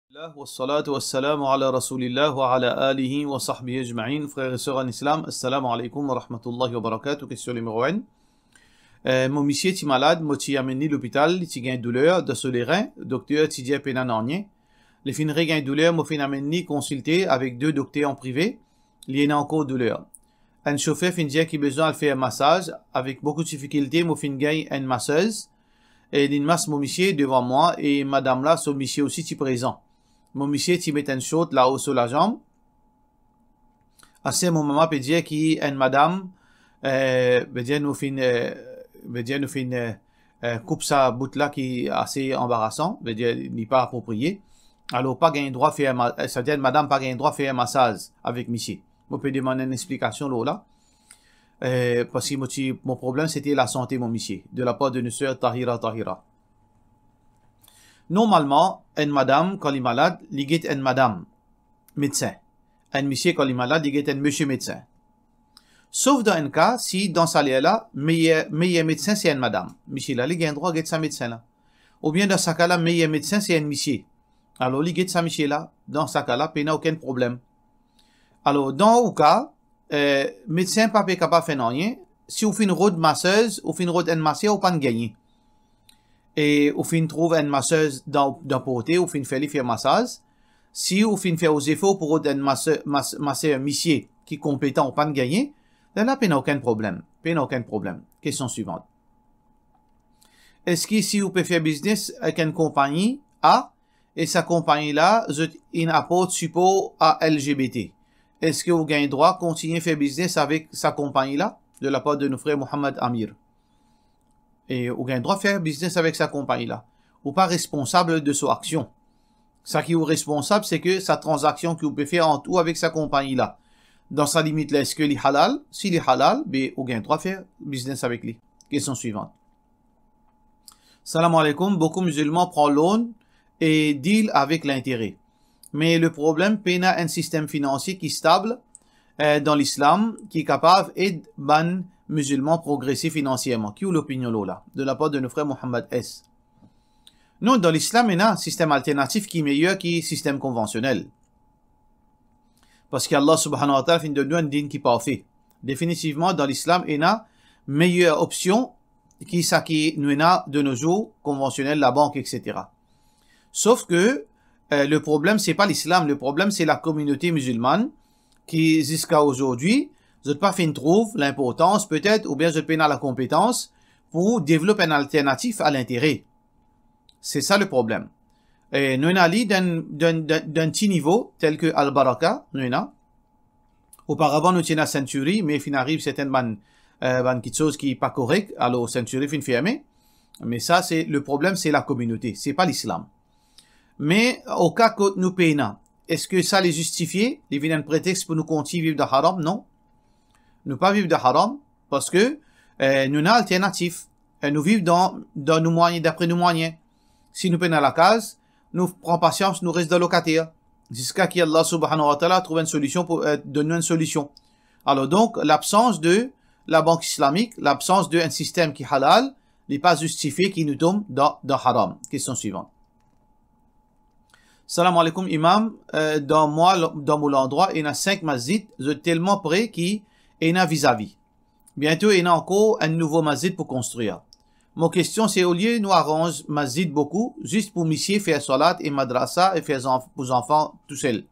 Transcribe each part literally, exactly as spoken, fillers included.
Alhamdulillah, wassalatu wassalamu ala Rasoulillah wa ala alihi wa sahbihi ajmain. Frer e ser an Islam, assalamu alaikum wa rahmatullahi wa barakatuh. Kestion nimero enn. Eh, mo misie ti malad, mo ti amenn li lopital, li ti gagn douler dan so lerin, dokter ti dir pena nanye. Li finn regagn douler, mo finn amenn li konsilte avek de dokter an prive, li ena ankor douler. Enn sofer finn dir ki bizin al fer masaz, avek boukou difikilte, mo finn gagn enn masez, e linn mas mo misie devan mwa, e madam la, so misie osi ti prezan. Mo misie ti met enn sort lao so lazanm. Aster mo mama pe dir ki enn madam, eh, pe dir nou finn, eh, pe dir nou finn, eh, eh, koup sa bout la ki ase anbarasan, pe dir li pa apropriye. Alor, pa gagn drwa fer ma-, eh, savedir madam pa gagn drwa fer masaz avek misie. Mo pe demann enn explikasion lor la. Eh, parski mo ti, mo problem, sete lasante mo misie, de lapar de nou ser Tahira Tahira. Normalman, enn madam, kan li malad, li get enn madam medsin. Enn misie, kan li malad, li get enn misie medsin. Sof dan enn ka, si dan sa ler la, meyer, meyer medsin se enn madam. Misie la, li gagn drwa get sa medsin la. Oubien dan sa ka la, meyer medsin se enn misie. Alor, li get sa misie la, dan sa ka la, pena okenn problem. Alor, dan ou ka, eh, medsin pa pe kapav fer nanye. Si ou finn rod masez, ou finn rod enn maser, ou pa'nn gagne. E ou finn trouv enn masez dan, dan porte, ou finn fer li fer masaz. Si ou finn fer ou zefor pou rod enn maser, mas-, maser misie ki konpetan, ou pa'nn gagne, lerla pena okenn problem. Pena okenn problem. Kestion swivant. Eski si ou pe fer biznes ek enn konpagni A, e sa konpagni la, zot inn aport sipor a L G B T, eski ou gagn drwa kontigne fer biznes avek sa konpagni la? De lapar de nou frer Mohammad Amir. E ou gagn drwa fer biznes avek sa konpagni la. Ou pa responsab de so aksion. Sa ki ou responsab, se ke sa tranzaksion ki ou pe fer ant ou avek sa konpagni la, dan sa limit la, eski li halal? Si li halal, be ou gagn drwa fer biznes avek li. Kestion swivant. Salam alaikum. Boukou mizilman pran loan e deal avek lintere. Me le problem, pena enn sistem finansie ki stab, eh, dan Lislam, ki kapav ed bann mizilman progrese finansierman. Ki ou lopinion lor la? De lapar de nou frer Mohammad S. Non, dan Lislam, ena sistem alternatif ki meyer ki sistem konvansionel. Parski Allah Subhanahu wa Ta'ala finn donn nou enn din ki parfe. Definitivman, dan Lislam, ena meyer opsion ki sa ki nou ena de nos jours, konvansionel, labank, et cetera. Sof ke, eh, le problem, se pa Lislam, le problem, se la kominote mizilmann ki, ziska ozordi, zot pa finn trouv linportans, petet, oubien zot pena lakonpetans pou devlop enn alternatif a lintere. Se sa le problem. E nou ena li dan, dan, dan, dan ti nivo, tel ke Al-Baraka, nou ena. Oparavan, nou ti ena Century, me finn ariv sertenn bann, eh, bann kiksoz ki pa korek, alor Century finn ferme. Me sa, se, le problem, se lakominote, se pa Lislam. Me o ka kot nou pena, eski sa li zistifie, li vinn enn pretex pou nou kontign viv dan haram? Non. Nou pa viv dan haram, parski, eh, nou ena alternatif. Eh, nou viv dan, dan nou mwayen, dapre nou mwayen. Si nou pena lakaz, nou pran pasians, nou res dan lokater, ziska ki Allah Subhanahu wa Ta'ala trouv enn solision pou, eh, donn nou enn solision. Alor donk, labsans de labank islamik, labsans de enn sistem ki halal, li pa zistifie ki nou tom dan, dan haram. Kestion swivant. Salam alaikum, Imam. Eh, dan mwa, dan mo landrwa, ena sink masjid, zot telman pre ki ena vizavi. Biento, ena ankor enn nouvo masjid pou konstrir. Mo kestion se, olie nou aranz masjid boukou, zis pou misie fer swalat e madrasa e fer zanf-, pou zanfan tousel.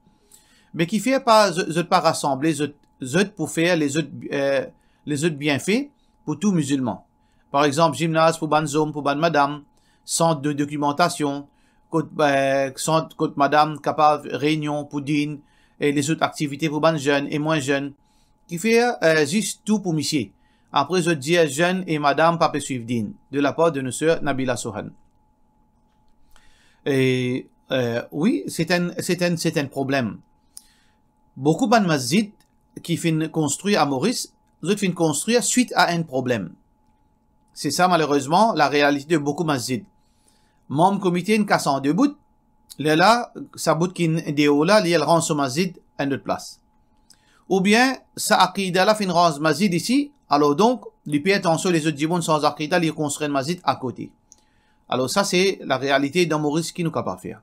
Me kifer pa, zot, zot pa rasanble zot, zot pou fer lezot, eh, lezot bienfe pou tou mizilman? Par exanp, zimnaz pou bann zom, pou bann madam, sant de dokimantasion, kot, eh, sant kot madam kapav reynion pou din, e lezot aktivite pou bann zenn e mwin zenn. Kifer, eh, zis tou pou misie? Apre zot dir zenn e madam pa pe swiv din, de lapar de nou ser Nabila Sohan. E, eh, wi, se enn, se enn, se enn problem. Boukou bann masjid ki finn konstrir a Moris, zot finn konstrir swit a enn problem. Se sa, malerezman, larealite de boukou masjid. Manm komite inn kas an de bout, lerla, sa bout ki deor la, li al rann so masjid enn lot plas. Oubien, sa akida la finn rann masjid isi, alor donk, li pe atann lezot dimoun sanz akida, li konstrir enn masjid akote. Alor sa, se larealite dan Moris ki nou kapav fer.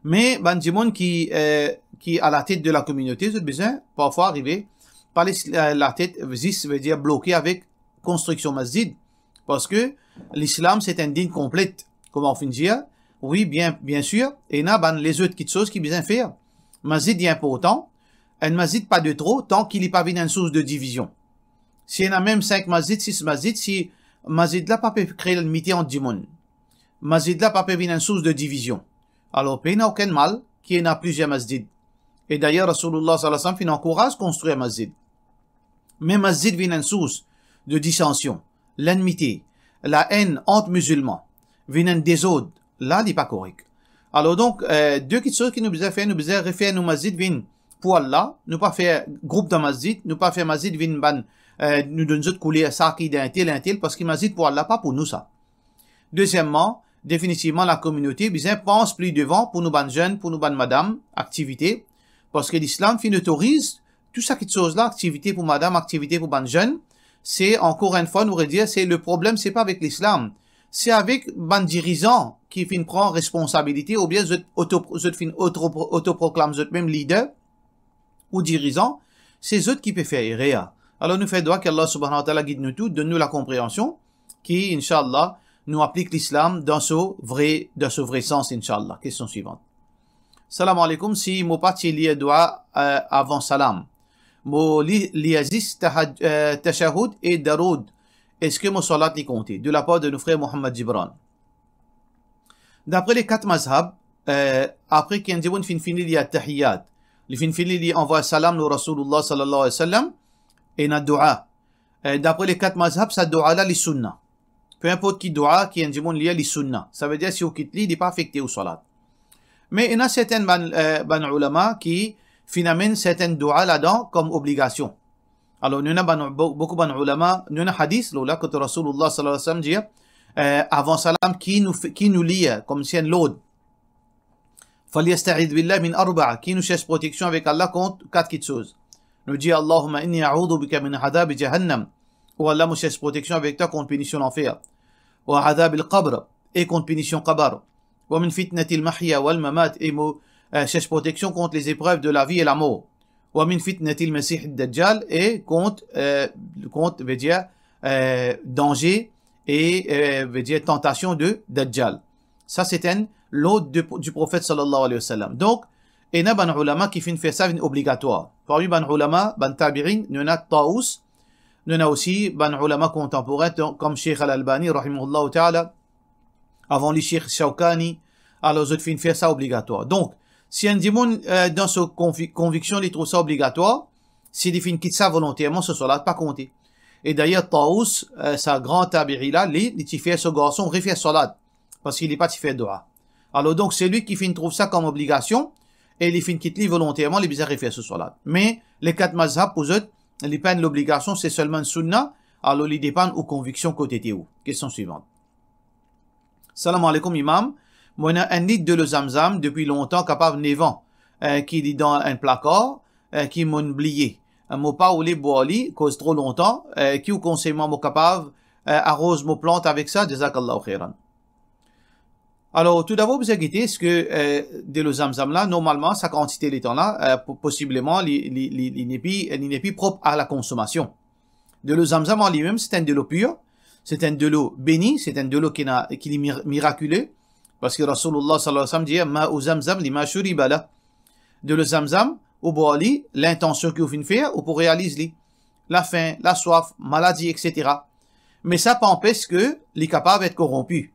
Me bann dimoun ki, eh, ki alatet de lakominote, zot bizin parfwa arive, pa les, eh, latet zis, vedir bloke avek konstriksion masjid. Parski lislam se enn din konplet, kouma ou finn dir. Wi, bien, bien sir, ena bann lezot kitsoz ki bizin fer. Masjid li inportan, enn masjid pa de tro, tan ki li pa vinn enn sours de divizion. Si ena mem sink masjid, sis masjid, si masjid la pa pe kree lenmite ant dimoun, masjid la pa pe vinn enn sours de divizion, alor pena okenn mal ki ena plizier masjid. E dayer, Rasoulillah sallallahu alayhi wa sallam finn ankouraz konstrir masjid. Me masjid vinn enn sours de disansion, lenmite, laenn ant mizilman, vinn enn dezord, la li pa korek. Alor donk, eh, de kitsoz ki nou bizin fer, nou bizin refer nou masjid vinn pou Allah, nou pa fer group dan masjid, nou pa fer masjid vinn bann, eh, nou donn zot kouler sa ki dan entel, entel, parski masjid pou Allah, pa pou nou sa. Dezieman, definitivman, lakominote bizin pans pli devan pou nou bann zenn, pou nou bann madam, aktivite, parski lislam finn otoriz tou sa kitsoz la, aktivite pou madam, aktivite pou bann zenn. Se, ankor enn fwa, nou redir, se le problem, se pa avek lislam, se avek bann dirizan ki finn pran responsabilite, oubien zot oto-, zot finn oto-, otoproklam zot mem lider ou dirizan, se zot ki pe fer erer. Alor nou fer dwa ki Allah subhanahu wa ta'ala gid nou tou, donn nou lakonpreansion, ki, inshallah, nou aplik lislam dan so vre, dan so vre sans, inshallah. Kestion swivan. Salam aleykoum, si mo pa ti lir dua, eh, avan salam, mo li, lir zis tahaj-, eh, tashahoud e daroud, eski mo salat li konte? De lapar de nou frer Mohammad Gibran. Dapre le kat mazhab, eh, apre ki enn dimoun finn fini lir Attahiyat, li finn fini lir anvway salam lor Rasoulillah sallallahu alayhi wa sallam, ena dua. Eh, dapre le kat mazhab, sa dua la li sunna. Pe inport ki dua ki enn dimoun lir, li sunna. Savedir si ou kit li, li pa afekte ou salat. Me ena sertin bann, eh, bann oulama ki finn amenn sertin dua ladan kom obligasion. Alor nou ena bann, bo-, boukou bann oulama, nou ena hadis lor la kot Rasoulillah sallallahu alayhi wa sallam dir, eh, avan salam, ki nou fe-, ki nou lir, koumsi enn lord. Falyasta'iz billahi min arba'a, ki nou sers proteksion avek Allah kont kat kitsoz. Nou dir, Allahumma inni a'udhu bika min adhabi jahannam. O Allah, mo sers proteksion avek twa kont pinision lanfer. Wa adhabil qabr, e kont pinision kabar. Wa min fitnatil mahya wal mamat, e mo, eh, sers proteksion kont les épreuves de la vie et la mort. Wa min fitnatil masih dajjal, e kont, eh, kont, vedir, eh, danze e, eh, vedir tantasion de Dajjal. Sa se enn lord de, du profet sallallahu alayhi wa sallam. Donk, ena bann oulama ki finn fer sa vinn obligatwar. Parmi bann oulama, bann tabi'in, nou ena Tawus, nou ena osi bann oulama kontanporin, donk, kom Sheikh Al-Albani, rahimahullahu ta'ala, avan li Sheikh Shawkani, alor zot finn fer sa obligatwar. Donk, si enn dimoun, eh, dan so konvi-, konviksion, li trouv sa obligatwar, si li finn kit sa volonterman, so salat pa konte. E dayer, Tawus, eh, sa gran tabi'i la, li, li ti fer so garson refer salat, parski li pa ti fer dua. Alor donk, selwi ki finn trouv sa kom obligasion, e li finn kit li volonterman, li bizin refer so salat. Me, le kat mazhab pou zot, li pa enn lobligasion, se selman enn sunna, alor li depann ou konviksion kot ete ou. Kestion swivan. Salam aleykoum, Imam. Mo ena enn lit delo Zamzam depi lontan, kapav nev an, eh, ki li dan enn plakar, eh, ki mo'nn bliye. Eh, mo pa oule bwar li, koz tro lontan, eh, ki ou konsey mwa, mo kapav, eh, aroz mo plant avek sa? Jazakallahu khairan. Alor, toudabor, bizin gete, eski, eh, delo Zamzam la, normalman, sa kantite letan la, eh, po-, posibleman, li, li, li, li nepi, li nepi prop a lakonsomasion. Delo Zamzam an limem, se enn delo pir, se enn delo beni, se enn delo ki ena, ki li mir-, mirakile, parski Rasoulillah sallallahu alayhi wa sallam dir, "Ma'u Zamzam lima shuriba lah." Delo Zamzam, ou bwar li, lintansion ki ou finn fer, ou pou realiz li. Lafin, laswaf, maladi, et cetera. Me sa pa anpes ke li kapav et koronpi.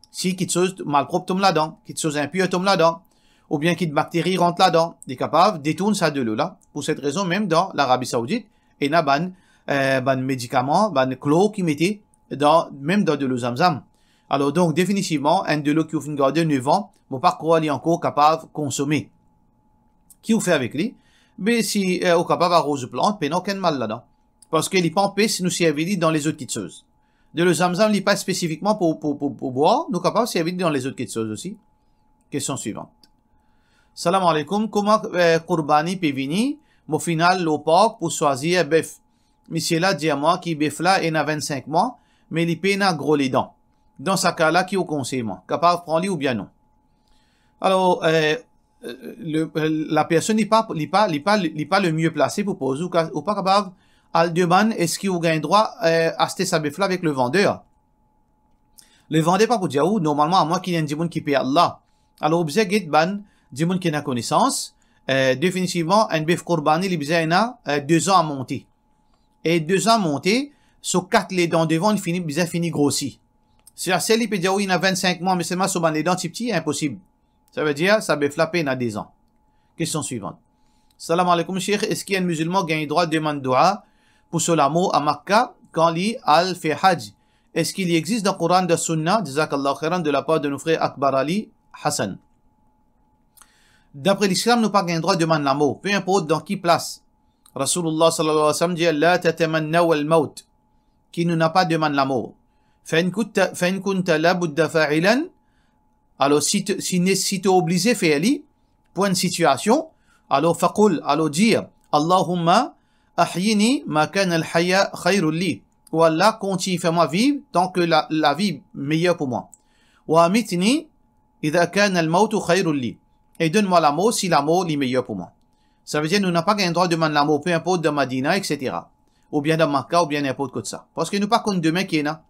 Si kitsoz malprop tom ladan, kitsoz inpir tom ladan, oubien ki bakteri rant ladan, li kapav detourn sa delo la. Pou set rezon, mem dan Larabi Saoudit, ena bann, eh, bann medikaman, bann klor ki mete dan, mem dan delo Zamzam. Alor donk, definitivman, enn delo ki ou finn garde nev an, mo pa krwar li ankor kapav konsome. Ki ou fer avek li? Be si, eh, ou kapav aroz ou plant, pena okenn mal ladan. Parski li pa anpes nou servi li dan lezot kitsoz. Delo Zamzam, li pa spesifikman pou, pou, pou, pou bwar, nou kapav servi li dan lezot kitsoz osi. Kestion swivan. Salam aleykoum, kouma, eh, kourbani pe vini, mo finn al lor park pou swazir bef. Misie la dir mwa ki bef la ena vinn-sink mwa, me li pena gro ledan. Dan sa ka la, ki ou konsey mwa? Kapav pran li oubien non? Alor, eh, le, lapersonn li pa, li pa, li pa, li pa le mie plase pou poz ou, ou pa kapav al demann eski ou gagn drwa, eh, aste sa bef la avek le vander. Le vander pa pou dir ou, normalman, amwin ki enn dimoun ki per Allah. Alor, ou bizin get bann dimoun ki ena konesans, eh, definitivman, enn bef kourbani, li bizin ena, eh, de zan a monte. E de zan a monte, so kat ledan devan, li fini, bizin fini grosi. Si sa sel li pe dir ou, li ena vinn-sink mwa, me selman so bann ledan tipti, inposib. Savedir, sa bef la pena de zan. Kestion swivan. Salam aleykoum, Sheikh. Eski enn mizilman gagn drwa demann doua pou so lamor a Makka kan li al fer Hajj? Eski li exist dan Koran, dan Sunna? Jazakallahu khairan, de la par de nou frer Akbar Ali Hassan. Dapre Lislam, nou pa gagn drwa demann lamor, pe inport dan ki plas. Rasoulullah sallallahu alayhi wa sallam dir, "La tatamannaw al-mawt," ki nou napa demann lamor. "Fa in kunta, fa in kunta la budda fa'ilan," alor si to, si ne, si to oblize fer li pou enn sitiasion, alor faqul, alor dir, "Allahumma ahyini ma kana al-haya khayrun li." O Allah, kontign fer mwa viv tan ke la, lavi meyer pou mwa. "Wa amitni idha kana al-mawtu khayrun li." E donn mwa lamor si lamor li meyer pou mwa. Savedir nou napa gagn drwa demann lamor, pe inport dan Madina, et cetera. Oubien dan Makka, oubien ninport kot sa. Parski nou pa konn demin ki ena.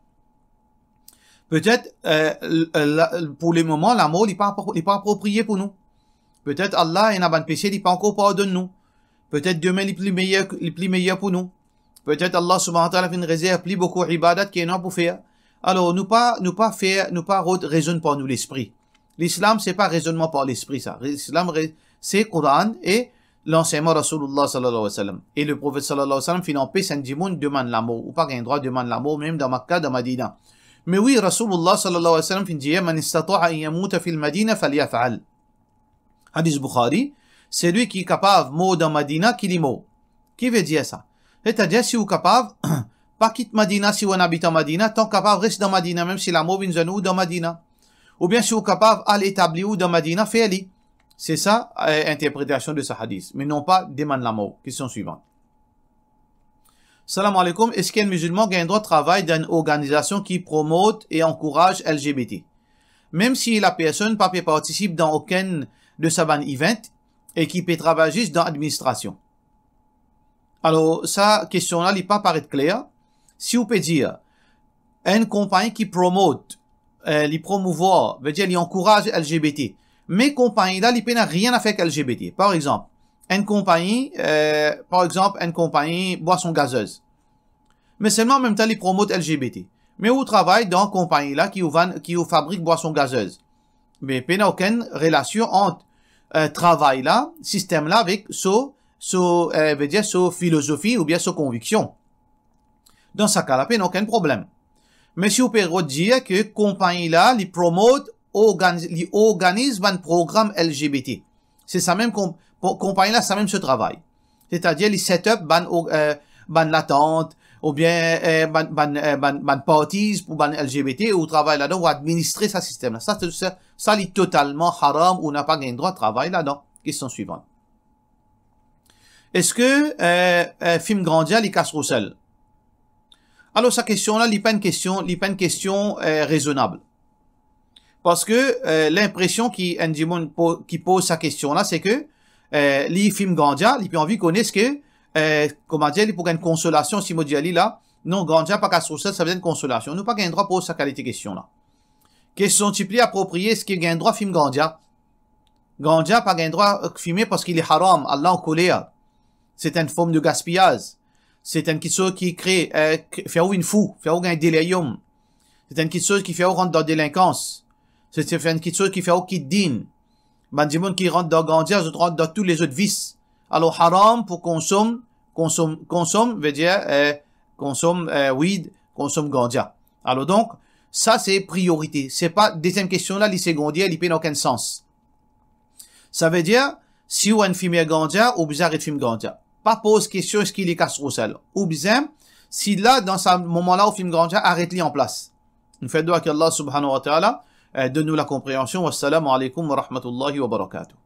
Petet, eh, l-, la, pou lemoman, lamor li pa apro-, li pa apropriye pou nou. Petet Allah ena bann pese li pa ankor pardonn nou. Petet demin li pli meyer, li pli meyer pou nou. Petet Allah subhanahu wa ta'ala finn rezerv pli boukou ibadat ki ena pou fer. Alor, nou pa, nou pa fer, nou pa rod rezonn par nou lespri. Lislam, se pa rezonnman par lespri sa. Lislam, re-, se Koran e lansegnman Rasoulullah sallallahu alayhi wa sallam. E le Profet sallallahu alayhi wa sallam finn anpes enn dimoun demann lamor. Ou pa gagn drwa demann lamor, mem dan Makka, dan Madina. Me wi, Rasoulullah sallallahu alayhi wa sallam finn dir, "Man istata'a an yamuta fil Madina falyaf'al." Hadis Bukhari, "Selwi ki kapav mor dan Madina, ki li mor." Ki ve dir sa? Setadir, si ou kapav, pa kit Madina, si ou enn abitan Madina, tan kapav res dan Madina, mem si lamor vinn zwenn ou dan Madina. Oubien si ou kapav al etabli ou dan Madina, fer li. Se sa, eh, interpretasion de sa hadis, me non pa demann lamor. Kestion swivan. Salam aleykoum, eski enn mizilman gagn drwa travay dan enn organizasion ki promot e ankouraz L G B T, mem si lapersonn pa pe partisip dan okenn de sa bann event e ki pe travay zis dan administrasion? Alor, sa kestion la, li pa paret kler. Si ou pe dir, enn konpagni ki promot, eh, li promouvwar, vedir li ankouraz L G B T, me konpagni la, li pena nanye a fer ek L G B T. Par exanp, enn konpagni, eh, par exanp, enn konpagni bwason gazez. Me selman, anmemtan, li promot L G B T. Me ou travay dan konpagni la ki ou vann, ki ou fabrik bwason gazez. Me pena okenn relasion ant, eh, travay la, sistem la, avek so, so, eh, vedir so filozofi oubien so konviksion. Dan sa ka la, pena okenn problem. Me si ou pe rod dir ke konpagni la, li promot, organiz, li organiz bann program L G B T. Se sa mem kon-, po-, konpagni la, sa mem so travay. Setadir, li set up bann o-, eh, bann latant, oubien, eh, bann, bann, eh, bann, bann parties pou bann L G B T, ou travay ladan, ou administre sa sistem la. Sa, sa, sa, li totalman haram, ou napa gagn drwa travay ladan. Kestion swivan. Eski, eh, eh, fim grandya, li kas rosel? Alor, sa kestion la, li pa enn kestion, li pa enn kestion, eh, rezonab. Parski, eh, linpresion ki enn dimoun po-, ki poz sa kestion la, se ke, eh, li fim grandya, li pe anvi kone eski, eh, kouma dir, li pou gagn konsolasion, si mo dir li la, non, grandya pa kas rosel, sa bizin konsolasion. Nou pa gagn drwa poz sa kalite kestion la. Kestion ti pli apropriye, eski gagn drwa fim grandya? Grandya pa gagn drwa, eh, fime parski li haram, Allah ankoler. Se enn form de gaspiyaz. Se enn kiksoz ki kre, eh, k-, fer ou vinn fou, fer ou gagn delirium. Se enn kiksoz ki fer ou rant dan delinkans. Se, se enn kiksoz ki fer ou kit din. Bann dimoun ki rant dan grandya, zot rant dan tou lezot vis. Alor, haram pou konsom, konsom, konsom, vedir, eh, konsom, eh, weed, konsom grandya. Alor donk, sa se priorite. Se pa, deziem kestion la, li segondier, li pena okenn sans. Savedir, si ou enn fimer grandya, ou bizin aret fim grandya. Pa poz kestion eski li kas rosel. Ou bizin, si la, dan sa moman la, ou fim grandya, aret li anplas. Nou fer dwa ki Allah subhanahu wa ta'ala, eh, donn nou lakonpreansion. Wassalamu alaikum wa rahmatullahi wa barakatuh.